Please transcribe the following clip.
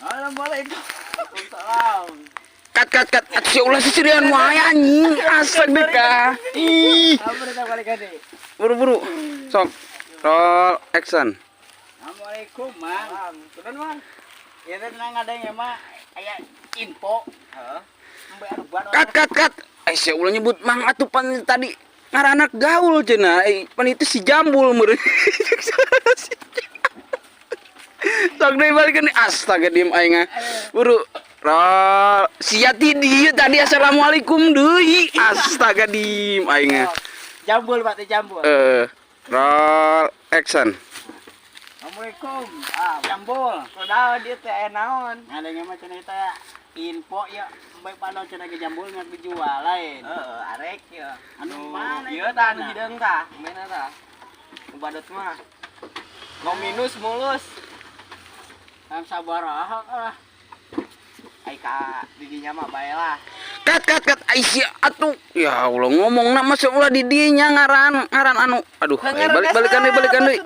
Assalamualaikum. Waalaikumsalam. Cut, cut, cut. Atuh sia ulah sisirian wae, anjing. Astaga. Ih. Apa kita balik deui? Buru-buru. Sok. Roll, action. Assalamualaikum, Mang. Turun, Mang. Ya teh tenang, ada yang mah aya info. Heeh. Embe anu ban. Cut, cut, cut. Eh, sia ulah nyebut Mang atuh, pan tadi ngaranna gaul cenah. Eh, pan itu si Jambul meureun. Sok deui, balikeun. Astaga, diem aing ah. Buru. Roll. Sia ti dieu tadi assalamualaikum deui. Astaga, diem aing ah. Jambul, Pak, teh jambul. Eh, roll, action. Assalamualaikum. Ah, jambul. Kunaon dia teh, aya naon? Ada yang mah cenah teh info ya, embe panon cenah ge jambul nggak dijual lain. Heeh, arek ya. Anu mana Ieu itu tah anu mana? Hideung tah, mana tah? Nu badut mah. No minus mulus. Ang sabaraha ah. Ai ka didinya mah bae lah. Cut, cut, cut. Ai sia atuh. Ya Allah, ngomong masa ulah di dinya ngaran ngaran anu. Aduh, eh, balik balikan deui, balikan deui.